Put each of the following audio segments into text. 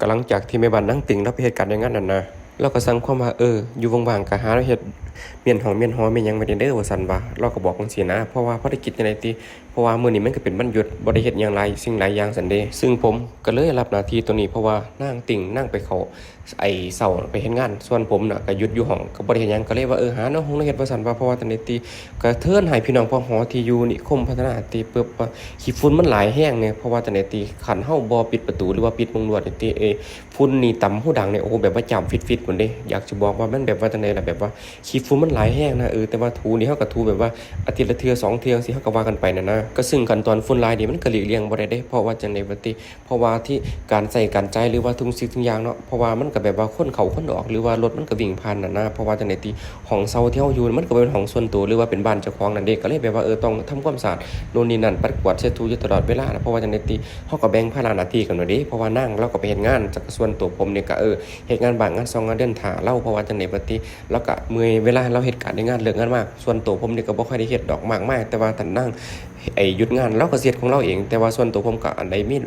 ກໍຫຼັງຈາກທີ່ແມ່ບ້ານນາງຕິ່ງລາວໄປເຮັດການເຮັດງານນັ້ນນະ ລາວກໍສັ່ງຄວາມວ່າ ເອີ ຢູ່ວ່າງໆກໍຫາເຮັດມ້ຽນຫ້ອງມ້ຽນຫໍແມ່ນຫຍັງໄວ້ແດ່ເດີ ວ່າຊັ້ນວ່າ ລາວກໍບອກຈັ່ງຊີ້ນະ ເພາະວ່າພາລະກິດຈັ່ງໃດຕິ ເພາະວ່າມື້ນີ້ມັນກໍເປັນວັນຢຸດ ບໍ່ໄດ້ເຮັດຫຍັງຫຼາຍສິ່ງຫຼາຍຢ່າງຊັ້ນເດ ຊຶ່ງຜົມກໍເລີຍຮັບໜ້າທີ່ຕົງນີ້ ເພາະວ່ານາງຕິ່ງນາງໄປເຂົ້າ ໄອ້ເຊົ້າໄປເຮັດງານ ສ່ວນຜົມນະກໍຢຸດຢູ່ຫ້ອງ ກໍບໍ່ໄດ້ເຮັດຫຍັງ ກໍເລີຍວ່າ ເອີ ຫາແນວຫົງແນວເຮັດວ່າຊັ້ນວ່າ ເພາະວ່າຈັ່ງໃດຕິ ກະເຊີນໃຫ້ພີ່ນ້ອງພໍ່ຮອທີ່ຢູ່ນິຄົມພັດທະນາຕິ ເພິ່ນວ່າຂີ້ຝຸ່ນມັນຫຼາຍແຮງເດ ເພາະວ່າຈັ່ງໃດຕິ ຄັນເຮົາບໍ່ປິດປະຕູ ຫຼືວ່າປິດມຸງລວດນີ້ຕິ ເອີ ຝຸ່ນນີ້ຕ່ຳຫູດັງນີ້ ໂອ້ ແບບວ່າຈາມຟິດໆພຸ້ນເດ ຢາກຊິບອກວ່າມັນແບບວ່າຈັ່ງໃດລະ ແບບວ່າຂີ້ຝຸ່ນມັນຫຼາຍແຮງນະ ເອີ ແຕ່ວ່າຖູນີ້ເຮົາກໍຖູແບບວ່າອາທິດລະເທື່ອສອງເທື່ອ ຈັ່ງຊີ້ ເຮົາກໍວ່າກັນໄປນັ້ນນະ ກໍຊຶ່ງຂັ້ນຕອນຝຸ່ນຫຼາຍນີ້ມັນກໍຫຼີກລ່ຽງບໍ່ໄດ້ເດ ເພາະວ່າຈັ່ງໃດວ່າຕິ ເພາະວ່າທີ່ການໃຊ້ການຈ່າຍ ຫຼືວ່າທຸກສິ່ງທຸກຢ່າງເນາະ ເພາະວ່າມັນກໍແບບວ່າຄົນເຂົ້າຄົນອອກ ຫຼືວ່າລົດມັນກໍວິ່ງຜ່ານນັ້ນນະ ເພາະວ່າຈັ່ງໃດຕິ ຫ້ອງເຊົ່າທີ່ເຮົາຢູ່ມັນກໍບໍ່ແມ່ນຫ້ອງສ່ວນໂຕ ຫຼືວ່າເປັນບ້ານເຈົ້າຂອງນັ້ນເດ ກໍເລີຍແບບວ່າ ເອີ ຕ້ອງທຳຄວາມສະອາດໂນ່ນນີ້ນັ້ນ ປັດກວາດເຊັດຖູຢູ່ຕະຫຼອດເວລານະ ເພາະວ່າຈັ່ງໃດຕິ ເຮົາກໍແບ່ງພາລະໜ້າທີ່ກັນເນາະເດ ເພາະວ່ານາງລາວກໍໄປເຮັດງານ ຈາກສ່ວນໂຕຜົມນີ້ກໍ ເອີ ເຮັດງານບ້ານງານຊ່ອງງານເຮືອນຖ້າລາວ ເພາະວ່າຈັ່ງໃດວ່າຕິ ລາວກໍເມື່ອຍເວລາລາວເຮັດການເຮັດງານ ເລີກງານມາ ສ່ວນໂຕຜົມນີ້ກໍບໍ່ຄ່ອຍໄດ້ເຮັດດອກມາກມາຍ ແຕ່ວ່າທ່ານນາງ ໄອ້ຢຸດງານລາວກໍຊິເຮັດຂອງລາວເອງ ແຕ່ວ່າສ່ວນໂຕຜົມກໍອັນໃດມີ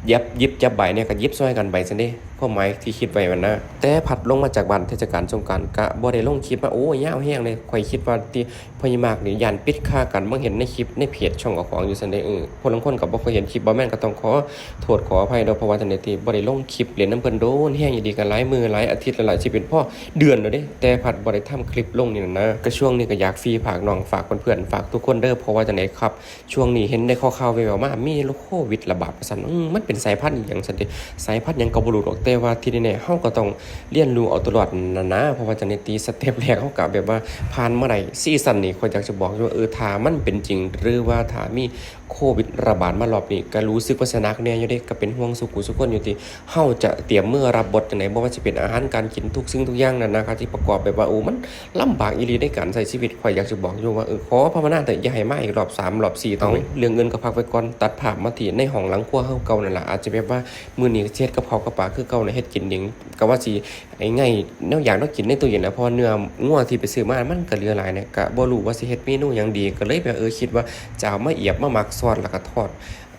ຫຍິບ ຫຍິບຈັບໃບແດ່ກໍຫຍິບຊ່ອຍກັນໄປຊັ້ນເດ ຄວາມໝາຍທີ່ຄິດໄວ້ຫັ້ນນະ ແຕ່ພັດລົງມາຈາກບ້ານເທດສະການສົງການ ກະບໍ່ໄດ້ລົງຄລິບມາ ໂອ້ ຍາວແຮງເລີຍ ຂ້ອຍຄິດວ່າຕິ ພະຍາມາກນີ້ຢ້ານປິດຄາກັນ ມາເຫັນໃນຄລິບໃນເພຈຊ່ອງເຈົ້າຂອງຢູ່ຊັ້ນເດ ເອີ ຄົນລາງຄົນກໍບໍ່ຄ່ອຍເຫັນຄລິບ ບໍ່ແມ່ນກໍຕ້ອງຂໍໂທດຂໍອະໄພເນາະ ເພາະວ່າຈັ່ງໃດຕິ ບໍ່ໄດ້ລົງຄລິບຫຼິ້ນນຳເພິ່ນໂດນແຮງອີ່ຫຼີ ກໍຫຼາຍມື້ຫຼາຍອາທິດແລ້ວລະ ຊິເປັນພໍເດືອນແລ້ວເດ ແຕ່ພັດບໍ່ໄດ້ທຳຄລິບລົງນີ້ນະ ກໍຊ່ວງນີ້ກໍຢາກຝາກນ້ອງ ຝາກເພື່ອນໆ ຝາກທຸກຄົນເດີ ເພາະວ່າຈັ່ງໃດຄັບ ຊ່ວງນີ້ເຫັນໃນຂ່າວໆແວ່ວໆມາ ມີໂຄວິດລະບາດວ່າຊັ້ນ ອືມ ມັນເປັນສາຍພັນອີ່ຫຍັງຊັ້ນຕິ ສາຍພັນຫຍັງກໍບໍ່ຮູ້ດອກ ແຕ່ວ່າທີ່ແນ່ໆ ເຮົາກໍຕ້ອງລຽນຮູ້ເອົາຕົວລອດນັ້ນນະ ເພາະວ່າຈັ່ງໃດຕິ ສະເຕັບແລກເຮົາກໍແບບວ່າຜ່ານມາໄດ້ ຊີຊັນນີ້ຂ້ອຍຢາກຈະບອກຢູ່ວ່າ ເອີ ຖ້າມັນເປັນຈິງ ຫຼືວ່າຖ້າມີໂຄວິດລະບາດມາລອບນີ້ ກໍຮູ້ສຶກວ່າຊິໜັກແດ່ຢູ່ເດ ກໍເປັນຫ່ວງສູ່ຜູ້ສູ່ຄົນຢູ່ ທີ່ເຮົາຈະຕຽມມືຮັບບົດຈັ່ງໃດ ບໍ່ວ່າຊິເປັນອາຫານການກິນ ທຸກສິ່ງທຸກຢ່າງນັ້ນນະ ກໍຊິປະກອບແບບວ່າ ໂອ້ ມັນ ລຳບາກອີ່ຫຼີໃນການໃຊ້ຊີວິດ ຂ້ອຍຢາກຊິບອກຢູ່ວ່າ ເອີ ຂໍພາວະນາເຖິາຢ່າໃຫ້ມາອີກລອບສາມ ລອບສີ່ ເອົາ ເລື່ອງອື່ນກໍພັກໄວ້ກ່ອນ ຕັດພາບມາທີ່ໃນຫ້ອງຫຼັງຄົວເຮົາເກົ່ານັ້ນລະ ອາດຈະແບບວ່າມື້ນີ້ຊິເຮັດກັບເຂົ້າກັບປາຄືເກົ່ານະ ເຮັດກິນເອງ ກໍວ່າຊິໄອ້ໄງ ແນວຢາກແນວກິນໃນຕູ້ເຢັນນະ ເພາະວ່າເນື້ອງົວທີ່ໄປຊື້ມາມັນກໍເຫຼືອຫຼາຍນະ ກໍບໍ່ຮູ້ວ່າຊິເຮັດເມນູຫຍັງດີ ກໍເລີຍແບບ ເອີ ຄິດວ່າຈະເອົາມາອຽບມາໝັກຊອດ ແລ້ວກໍທອດ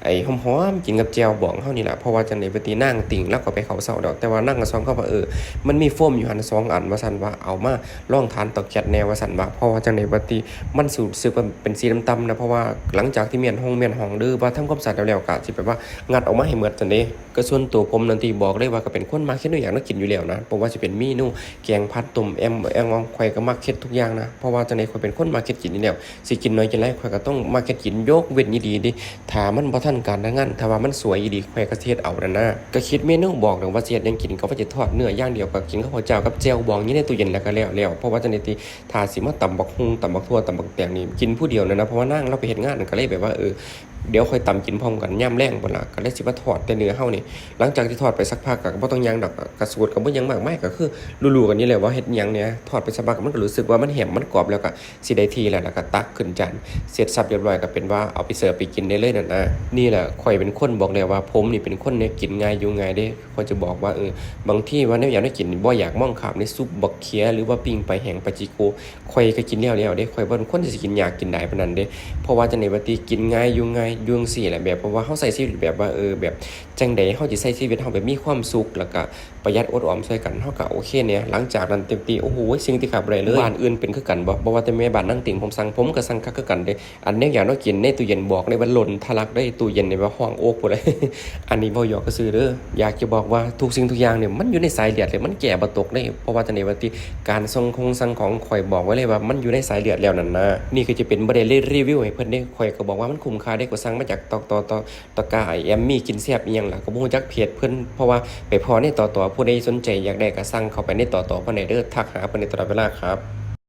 ໄອ້ຫອມໆ ກິນກັບແຈ່ວບອງເຮົານີ້ລະ ເພາະວ່າຈັ່ງໃດປະຕິ ນາງຕິ່ງລາວກໍໄປເຂົ້າເຊົ້າດອກ ແຕ່ວ່ານາງກໍສ່ອງເຂົ້າວ່າ ເອີ ມັນມີໂຟມຢູ່ຫັ້ນສອງອັນວ່າຊັ້ນວ່າ ເອົາມາລອງທານເຕົາແກັສແດ່ວ່າຊັ້ນວ່າ ເພາະວ່າຈັ່ງໃດປະຕິ ມັນຮູ້ສຶກວ່າເປັນສີດຳໆນະ ເພາະວ່າຫຼັງຈາກທີ່ມ້ຽນຫ້ອງມ້ຽນຫ້ອງ ຫຼືວ່າທຳຄວາມສະອາດແລ້ວໆ ກໍຊິແບບວ່າງັດອອກມາໃຫ້ໝົດຊັ້ນເດ ກໍສ່ວນໂຕຜົມນັ້ນຕິ ບອກເລີຍວ່າກໍເປັນຄົນມັກເຮັດແນວຢາກແນວກິນຢູ່ແລ້ວນະ ບໍ່ວ່າຊິເປັນເມນູແກງຜັດ ຕົ້ມ ແອມ ແອງອອງ ຂ້ອຍກໍມັກເຮັດທຸກຢ່າງນະ ເພາະວ່າຈັ່ງໃດຂ້ອຍເປັນຄົນມັກເຮັດກິນຢູ່ແລ້ວ ຊິກິນໜ້ອຍກິນຫຼາຍ ຂ້ອຍກໍຕ້ອງມັກເຮັດກິນ ຍົກເວັ້ນອີ່ຫຼີເດ ຖ້າມັນບໍ່ທັນການທັນງານ ຖ້າວ່າມັນສວຍອີ່ຫຼີ ຂ້ອຍກໍຊິເຮັດເອົານັ້ນນະ ກໍຄິດເມນູບອກແລ້ວວ່າຊິເຮັດຫຍັງກິນ ກໍວ່າຊິທອດເນື້ອຢ່າງດຽວ ກໍກິນກັບເຂົ້າເຈົ້າກັບແຈ່ວບອງຢູ່ໃນຕູ້ເຢັນ ແລ້ວກໍແລ້ວໆ ເພາະວ່າຈັ່ງໃດຕິ ຖ້າຊິມາຕຳບັກຫຸ່ງ ຕຳບັກຖົ່ວ ຕຳບັກແຕງນີ້ ກິນຜູ້ດຽວນັ້ນນະ ເພາະວ່ານາງລາວໄປເຮັດງານ ກໍເລີຍແບບວ່າ ເອີ ດຽວຂ້ອຍຕຳກິນພ້ອມກັນຍາມແລງພຸ້ນລະ ກໍເລີຍຊິມາທອດແຕ່ເນື້ອເຮົານີ້ ຫຼັງຈາກທີ່ທອດໄປສັກພັກ ກໍບໍ່ຕ້ອງຫຍັງດອກ ກະສູດກໍບໍ່ຫຍັງມາກມາຍ ກໍຄືຮູ້ໆກັນຢູ່ແລ້ວວ່າເຮັດຫຍັງແດ່ ທອດໄປສັກພັກ ມັນກໍຮູ້ສຶກວ່າມັນແຫ້ມມັນກອບ ແລ້ວກໍ ຊິໄດ້ທີ່ແລ້ວ ແລ້ວກໍຕັກຂຶ້ນຈານ ເສັດສັບຮຽບຮ້ອຍ ກໍເປັນວ່າເອົາໄປເສີບໄປກິນໄດ້ເລີຍນັ້ນນະ ນີ້ແຫຼະ ຂ້ອຍເປັນຄົນ ບອກແລ້ວວ່າຜົມນີ້ເປັນຄົນແນວກິນງ່າຍຢູ່ງ່າຍເດ້ ຂ້ອຍຈະບອກວ່າ ເອີ ບາງທີວ່າແນວຢາກແນວກິນ ບໍ່ຢາກມອງຂ້າມເດ້ ຊຸບບັກເຂຍ ຫຼືວ່າປີ້ງປາແຫ້ງ ປາຈິໂກ ຂ້ອຍກໍກິນແລ້ວໆເດ້ ຂ້ອຍບໍ່ແມ່ນຄົນທີ່ຊິກິນຍາກກິນຫຼາຍປານນັ້ນເດ້ ເພາະວ່າຈັ່ງໃດວ່າຕິ ກິນງ່າຍຢູ່ງ່າຍຢູ່ຈັ່ງຊີ້ແຫຼະ ແບບ ເພາະວ່າເຮົາໃຊ້ຊີວິດແບບວ່າ ເອີ ແບບ ຈັ່ງໃດເຮົາຊິໃຊ້ຊີວິດເຮົາແບບມີຄວາມສຸກ ແລ້ວກະປະຢັດອົດອອມຊ່ວຍກັນ ເຮົາກະໂອເຄແດ່ ຫຼັງຈາກນັ້ນເຕັມທີ່ ໂອ້ໂຫ ສິ່ງທີ່ຂາດບໍ່ໄດ້ເລີຍ ບ້ານອື່ນເປັນຄືກັນບໍ່? ບໍ່ວ່າແຕ່ແມ່ບ້ານນາງຕິ່ງ ຜົມສັ່ງ ຜົມກະສັ່ງຄັກຄືກັນເດ້ ອັນແນວຢາກແນວກິນໃນຕູ້ເຢັນ ບອກເລີຍວ່າລົ້ນທະລັກເດ້ ຕູ້ເຢັນນີ້ວ່າຮ້ອງໂອກພຸ້ນແຫຼະ ອັນນີ້ເວົ້າຫຍອກຊື່ໆເດີ ຢາກຈະບອກວ່າທຸກສິ່ງທຸກຢ່າງນີ້ມັນຢູ່ໃນສາຍເລືອດເລີຍ ມັນແກ້ບໍ່ຕົກເດ້ ເພາະວ່າຈັ່ງໃດວ່າຕິ ການສັ່ງຄົງສັ່ງຂອງ ຂ້ອຍບອກໄວ້ເລີຍວ່າມັນຢູ່ໃນສາຍເລືອດແລ້ວນັ້ນນະ ນີ້ກໍຈະເປັນບໍ່ໄດ້ເລີຍ ຣີວິວໃຫ້ເພິ່ນເດ້ ຂ້ອຍກໍບອກວ່າມັນຄຸ້ມຄ່າເດ້ ກວ່າສັ່ງມາຈາກຕອກຕໍ່ ຕະກາໄອ້ແອມມີກິນແຊບອີ່ຫຍັງລະ ກໍບໍ່ຮູ້ຈັກເພຈເພິ່ນ ເພາະວ່າໄປພໍ້ໃນຕໍ່ຕໍ່ ຜູ້ໃດສົນໃຈຢາກໄດ້ກໍສັ່ງເຂົ້າໄປໃນຕໍ່ຕໍ່ເພິ່ນໄດ້ເດີ ທັກຫາເພິ່ນໄດ້ຕະຫຼອດເວລາຄັບ.